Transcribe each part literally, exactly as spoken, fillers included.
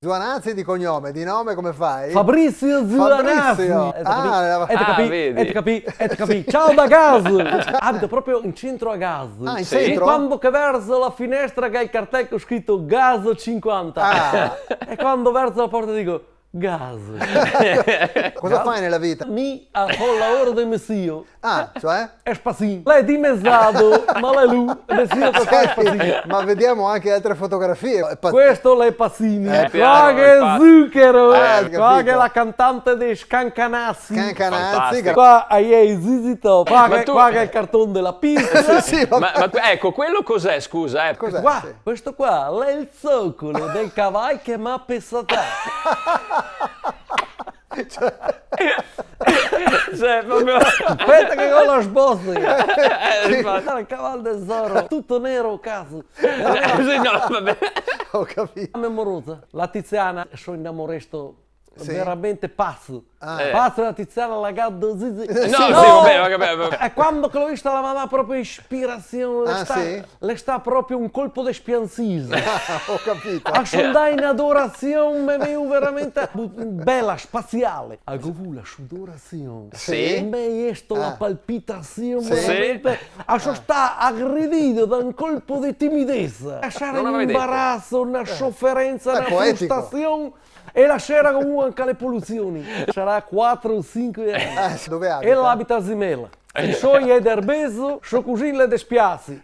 Zuanazzi di cognome, di nome come fai? Fabrizio Zuanazzi. Fabrizio. Ah, la... E te capì? Ah, vedi. E te capì? E te capì? Ciao da Gaso. Abito proprio in centro a Gaso. Ah, in centro? E quando che verzo la finestra che ga el cartel co scrito Gaso cinquanta. Ah. E quando verzo la porta digo, Gaso. Cosa fai nella vita? Mi a fo el laoro de me zio. Ah, cioè? E spasin. L'è dimezado, ma l'è lu, me zio che fa spasin. Senti, ma vediamo anche altre fotografie. È pa- Questo l'è Pazini. Eh, qua che l'è Zucchero. Eh, ho capito. Qua che l'è la cantante dei Scancanazzi. Scancanazzi. Fantastico. Qua hai i Z Z Top. Qua che, qua che è il cartone della pizza. Sì, sì, ma... Ma, ma tu, ecco, quello cos'è, scusa, eh? Cos'è? Qua, sì. Questo qua l'è el zocolo del caval che m'ha pesatà. Cioè, proprio... Speta che go la sbosa. Eh, sì. Guarda el caval del Zorro, tuto nero, caso. Eh, sì, no, va ben. Ho capito. La me morosa, la Tiziana, so inamoresto. Sì. Veramente paso. Ah. Eh. Paso, la Tiziana, la ga do zizi. No, sì, va ben, va ben, va ben. E quando che l'ho vista la m'ha dà proprio ispirasion, l'è sta, l'è sta proprio un colpo de spiansiso. Ho capito. A so ndà in adorasion, me veo veramente bu-, bela, spaziale. A go vu la sudorasion. Sì. Me è iesto la palpitasion, veramente. Sì. A so sta agredido da un colpo de timidesa. Lasciare un imbarazzo, una sofferenza, una frustrasion. Eh, poetico. E la sera comunque anca le poluzioni. Sarà quatro o sinque ani. Eh, dove abita? E l'abita a Zimela. I soi è de Erbezo, so cusin l'è de Spiazi.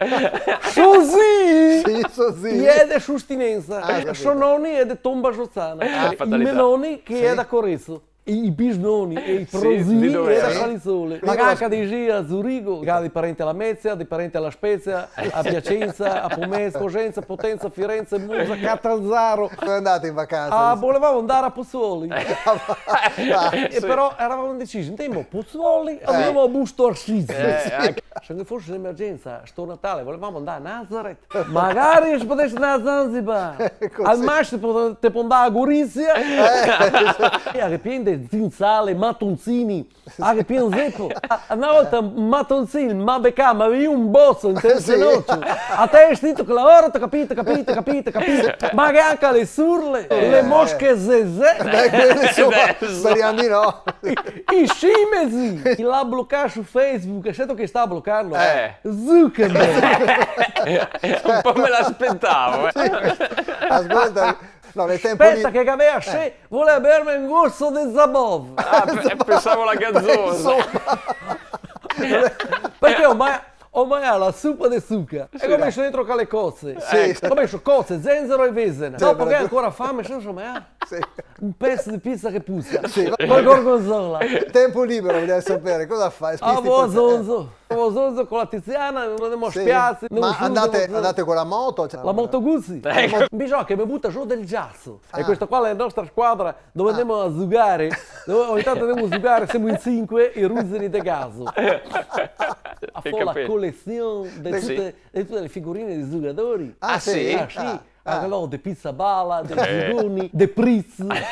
So zì! Sì, so zì. I è de Sustinenza. Ah, ho capito. So noni è de Tomba Sozzana. Ah, fatalità. I me noni che i è da Corezo. I, i bisnoni e i prozii i è da Salisole. Ma anca de zì a Zurigo, che ga dei parenti a Lamezia, dei parenti a La Spezia, a Piacenza, a Pomezia, Cosenza, Potenza, Firenze, Monza, Catanzaro. Dove andate in vacanza? Ah, volevamo andare a Pozzuoli. Eh, però eravamo indecisi, andemo a Pozzuoli, andemo a Busto Arsizio. Eh, anche... Se non fosse un'emergenza, sto Natale volevamo andare a Nazareth. Magari se podese andare a Zanzibar. Così. Al massimo te po-, te po' andare a Gorizia. Eh. E anca pien de zinzale, matonzini. Anca pien zepo. Ah, una volta un matonzin m'ha becà, m'avea un bozo inte el zenocio. A te el stito che lavora, te capì, te capì, te capì, te capì. Ma che anca le surle, le mosche zezè. Beh, quelle, insomma, speriamo di no. I, i simezi. L'ha blocà su Facebook, e seto chi sta a blocarlo? Eh. Zuckerberg. Un po' me l'aspettavo, eh. Sì, ascolta, no, nel tempo lì... Speta che gavea, eh, se voleva berme un goso de Zabov. Ah, pe-, pensavo la gazosa. Insomma. Parché ormai, ormai ga la supa de zuca. Sì, dai. E go meso dentro anca le coze. Sì. Eco. Go meso coze, zenzero e vezena. Sì, dopo che go ancora fame, se no so mai, ah. Sì. Un pezo de piza che puza. Sì. Col gorgonzola. Tempo libero, volevo sapere, cosa fai? Ah, spisti tutte, eh. Vo a zonzo. Vo a zonzo co la Tiziana, ndemo a Spiazi, ndemo su, ndemo zo. Ma andate, andate co la moto? Cioè, la moto Guzzi. Eco. Bisogna che me buta zo del giazo. Ah. E questa qua l'è la nostra squadra, dove ndemo a zugare. Dove ogni tanto ndemo a zugare, semo in sinque, i ruzeri de Gaso. Ho capito. A fo la colezion de tute, de tute le figurine dei zugadori. Ah, sì? Ah, sì. Ah. Ah, alora, de Pizzaballa, de Zugoni, de Priz,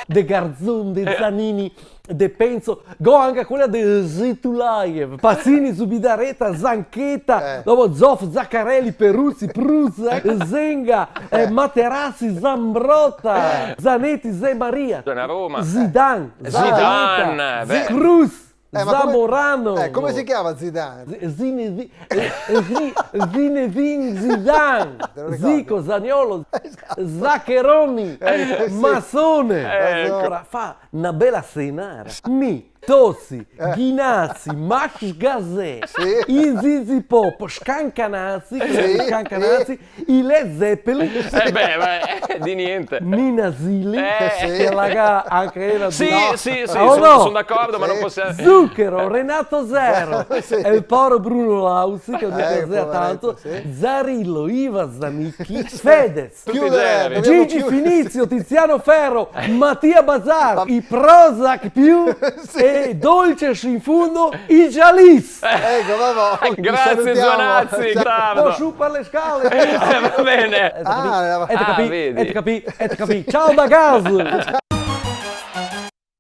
de Garzon, de Zanini, de Penzo. Go anca quela de Zitulaev, Pazini, Zubidareta, Zancheta, dopo Zoff, Zaccarelli, Peruzzi, Pruzza, Zenga, eh, Materazzi, Zambrotta, Zanetti, Zé Maria, Donnarumma. Zidane, Zidane, Zaita, beh. Cruz. Eh, ma come, Zamorano. Eh, come si chiama Zidane? Z-, Zinedi-, eh, eh, Zi-, Zinedine Zidane. Te lo ricordi? Zico, Zaniolo, esatto. Zaccheroni, eh, sì. Massone. Eh, ecco. Alora, fa na bela senara. Mi, Tosi, eh, Ghinazzi, Max Gazzè, sì, i Zizi Pop, Scancanazzi, sì, Scancanazzi, sì. I Led Zeppelin. Eh beh, ma, eh, di niente. Nina Zilli, eh, sì, che la ga anca ela. Sì, no, sì, sì, ah, o son, no? Son d'acordo, ma no possiamo. Zucchero, Renato Zero, sì, e el poro Bruno Lauzi, che mi piasea tanto, povereto, sì. Zarillo, Iva Zanicchi, Fedez, tuti i generi. Gigi Finizio, Tiziano Ferro, Mattia Bazar, i Prozac più, sì, e dolce in fondo, i Chalice. Eco, va ben. Grazie, salutiamo. Zuanazzi, bravo. Po su par le scale. Eh, va ben. Ah, e te capì, ah, vedi. E te capì, e te capì. Ciao da Gaso.